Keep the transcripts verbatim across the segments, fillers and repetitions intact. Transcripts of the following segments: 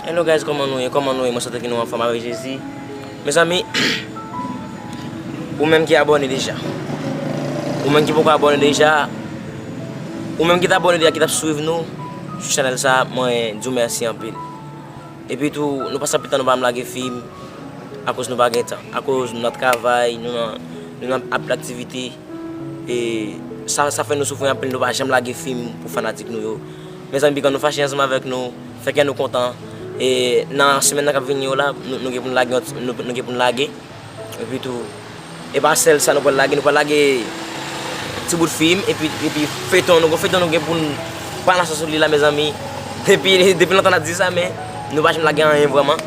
Hello guys, kòman nou ye? Kòman nou ye? Mwen swete ke nou anfòm avèk Jezi. Mezanmi, ou menm ki abòne deja, ou menm ki poko abòne deja, ou menm ki t abòne deja, ki t ap swiv nou sou chanèl sa, mwen di w mèsi anpil. Epi tou, nou pase anpil tan nou pa janm lage fim, akoz nou pa gen tan, akoz nou nan travay, nou nan, nou nan anpil aktivite. E sa, sa fè nou soufri anpil, nou pa janm lage fim pou fanatik nou yo. Mezanmi, pikan nou fache ansanm avèk nou, fè kè nou kontan. E nan semèn nan k ap vini yo la, nou, nou gen pou n lage, nou, nou gen pou n lage. Epi tou, e pa sèl sa nou pral lage, nou pral lage ti bout fim, epi, epi feyton, nou gen feyton nou gen pou n balanse sou li la, mezanmi. Depi, depi lontan n ap di sa, men nou pa janm lage anyen vrèman.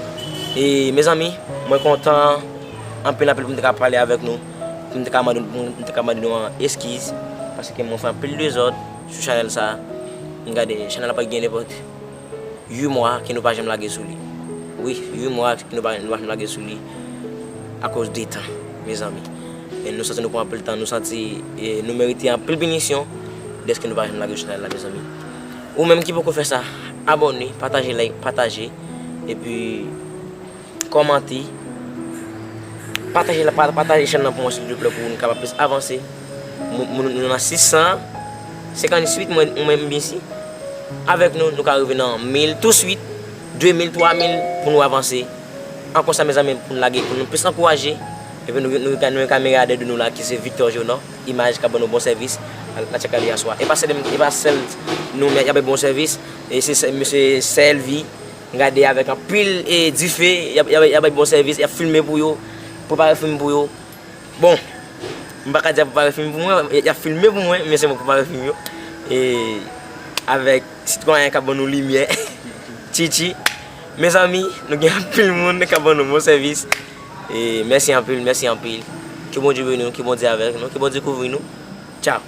E, mezanmi, mwen kontan anpil, anpil pou m te ka pale avèk nou, pou m te ka mande, pou m te ka mande nou an eskiz, paske mwen fè anpil dezòd sou chanèl sa. M gade, chanèl la pa t gen nenpòt uit mwa ke nou pa janm lage sou li. Wi, uit mwa ke nou pa, nou pa janm lage sou li akoz de tan, mezanmi. E nou santi nou pran anpil tan, nou santi, e, nou merite anpil benisyon dèske nou pa janm lage sou chanèl la, mezanmi. Ou menm ki poko fè sa, abòne, pataje, like, pataje, epi kòmante, pataje la, pa-, pataje chanèl lan pou mwen, silvouplè, pou nou kapab plis avanse. Moun, moun, nou nan sis san senkannwit, mwen, mwen menm isi. Avèk nou, nou ka rive nan mil touswit, de mil, twa mil, pou nou avanse. An konsa, mezanmi, pou nou lage, pou nou plis ankouraje. Epi nou, nou, nou, nou gen kameradè de nou la, ki se Victor Jonor, imaj k ap ban nou bon sèvis, la, la tchèk ale aswè. E pa sèl, e pa sèl nou, men y ap bay bon sèvis. E se, se, mesye Selvi, gade avèk anpil, e, dife, y ap, y ap, y ap bay bon sèvis, y ap filme pou yo, prepare fim pou yo. Bon, m pa ka di y ap prepare fim pou mwen, y ap filme pou mwen, men se mwen k prepare fim yo. E avèk sitwayen k ap ban nou limyè, Tchitchi. Mezanmi, nou gen anpil moun k ap ban nou bon sèvis. E mèsi anpil, mèsi anpil. Ke Bondye beni nou, ke Bondye avèk nou, ke Bondye kouvri nou. Tchao.